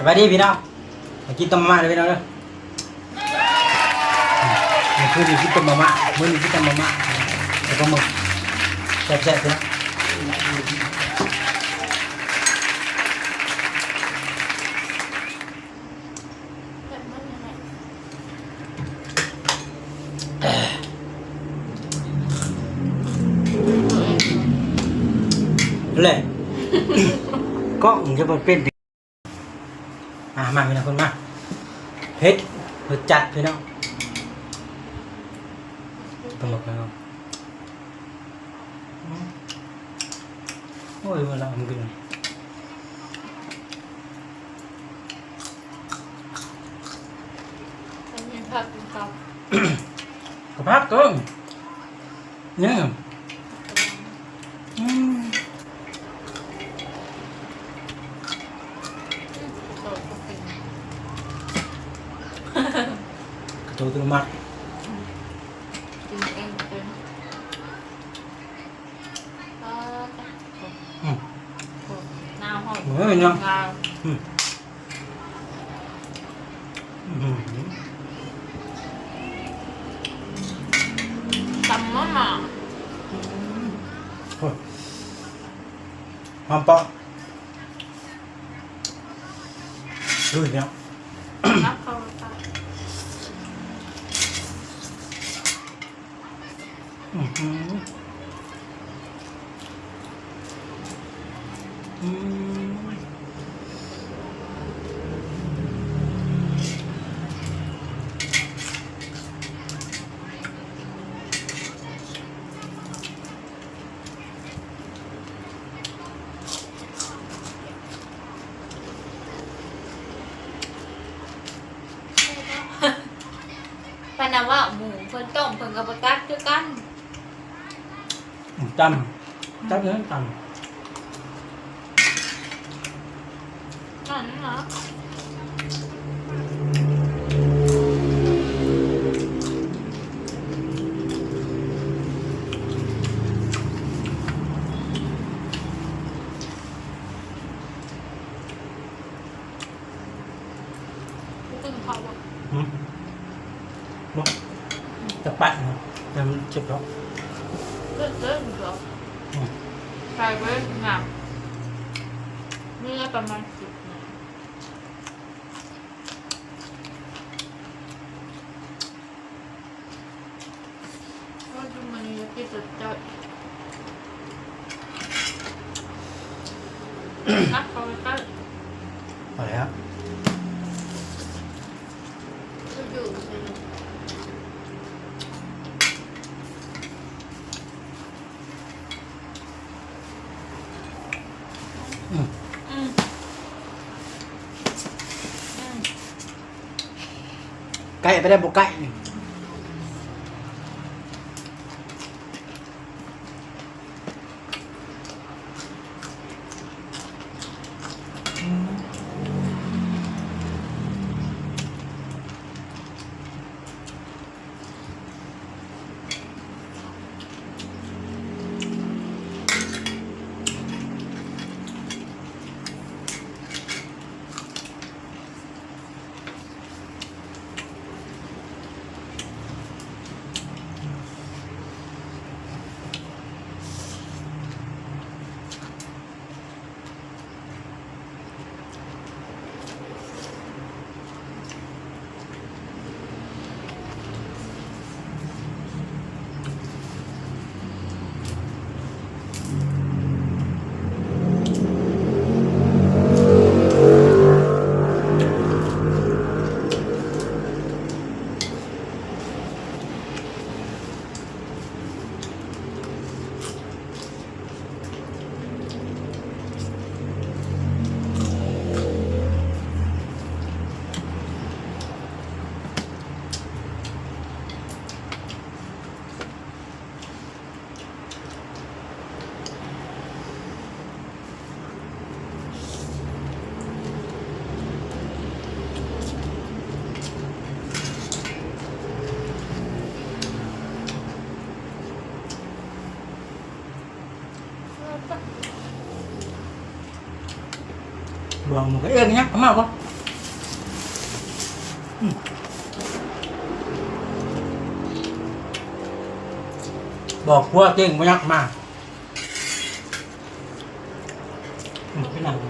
ສະບາຍດີພີ່ນ້ອງ ມາກິນຕົ້ມມາມ່າເດີພີ່ນ້ອງເດີ. ມື້ຄືນນີ້ກິນຕົ້ມມາມ່າ ມື້ນີ້ກິນຕົ້ມມາມ່າ ແລ້ວກໍໝຶກ ແຊບໆ ພີ່ນ້ອງ. ແຫຼະ ກ້ອງຈະບໍ່ເປັນ ອ່າ ມາພີ່ນ້ອງ ເພິ່ນມາ ເຜັດ ລົດຈັດພີ່ນ້ອງ ປາໝຶກພີ່ນ້ອງ. ໂອ້ຍ ມັນລະ ມັນກິນ ມັນມີຜັກກິນກັບ ກໍຜັກເກີນ ນີ້ ອືມ ກະໂຕອັດຕະໂນມັດ ກິນເອງເປັນ ອືມ ໜາວຮອດ ເອີຍ ເນາະ ອືມ. ອືມ ຕຳມາມ່າ ອືມ ໂອ້ຍ ຫອມປະ ລຸຍເນາະ ນັບເຂົ້າໄປ ອືມ ອືມ. ປານນະເວົ້າ ໝູ່ເພິ່ນຕົ້ມ ເພິ່ນກໍບໍ່ຕັດຄືກັນ. ອືມ ຕຳ ຕຳເລີຍ ຕຳ ຕຳເນາະ. ບໍ່ກິນເຂົ້າບໍ່? ຫືມ? ບໍ່ ຈະປະເນາະ ແຕ່ມັນເຈັບທ້ອງ ເຈັບທ້ອງ ອືມ ໃສ່ໄວ້ນານ ເມື່ອປະມານສິບນາທີ. ໂອ້ຍ ຢູ່ມື້ນີ້ຢາກກິນສົດຈັດ ນັບເຂົ້າໃກ້ໆ ພໍແລ້ວ ຢູ່ໆ ອືມ ອືມ ອືມ. ໃກ້ໄປໄດ້ບໍ່ໃກ້ນີ້ ບອກມັນກໍເອີ້ນຫຍັງ ເອົາມາບໍ່? ບອກຜົວເກັ່ງບໍ່ຢາກມາ ອືມ ໄປນັ່ງ ຄ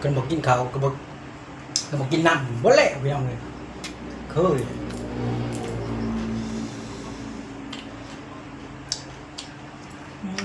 ັນບໍ່ກິນເຂົ້າກໍບໍ່ ແລ້ວມາກິນນ້ຳບໍ່ແລ້ວ ພີ່ນ້ອງເອີຍ ເຄີຍ ອືມ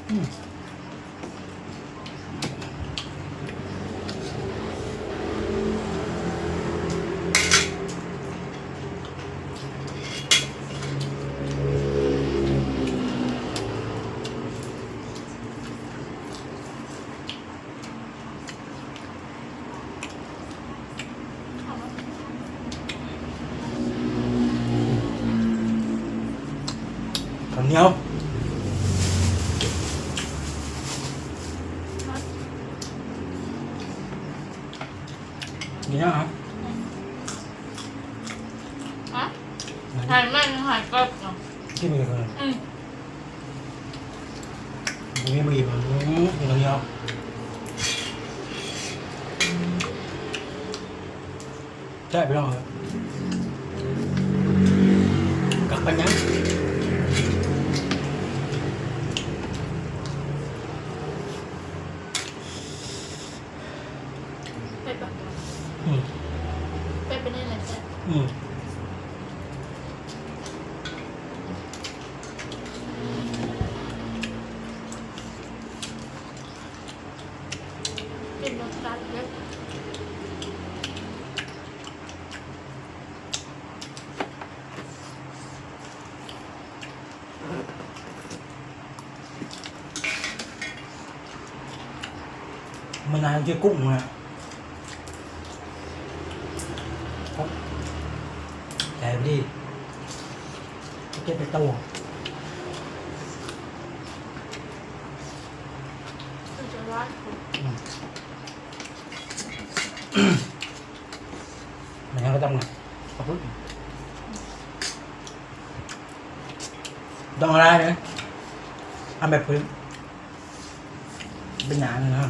ອືມ. ເຂົ້າໜຽວ ນີ້ນະ ອືມ ຮະ ຫາຍມັນຫາຍກອບເນາະ ກິນໄປກ່ອນ ອືມ. ບໍ່ມີບໍ່ອີ່ມ ອືມ ກິນເຂົ້າໜຽວ ແຊບພີ່ນ້ອງເອີຍ ກັກປັນຫຍັງ ເຜັດບໍ່? ອືມ ເຜັດປານນີ້ແຫຼະແຊບ ອືມ. ເປັນລົດຊາດເດີ້ ມື້ໜ້າຊິກຸ້ງນະ ໃຈດີ ເກັບໄປໂຕ ຄືຈະຫຼາຍຄົນ ອືມ ແມ່ນຫຍັງກໍຕ້ອງ ເອົາພຸ້ນ ຕ້ອງເອົາຫຼາຍເດີ ເອົາແບບພື້ນ ເປັນຫຍັງນະ?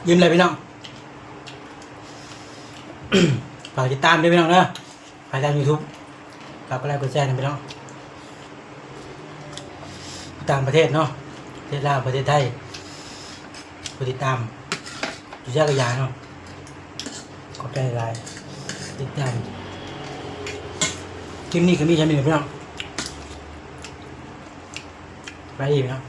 ອີ່ມແລ້ວພີ່ນ້ອງ ຝາກຕິດຕາມເດີພີ່ນ້ອງເດີ ໃຜທາງຢູທູບ ຝາກກົດໄລກົດແຊນຳພີ່ນ້ອງ ຢູ່ຕ່າງປະເທດເນາະ ປະເທດລາວ ປະເທດໄທ ຜູ້ຕິດຕາມຢູ່ໃສກໍຢ່າເນາະ ຂອບໃຈຫຼາຍໆ ຕິດຕາມ ຄລິບນີ້ກໍມີສ່ຳນີ້ແຫຼະພີ່ນ້ອງ ໄປອີກເນາະ.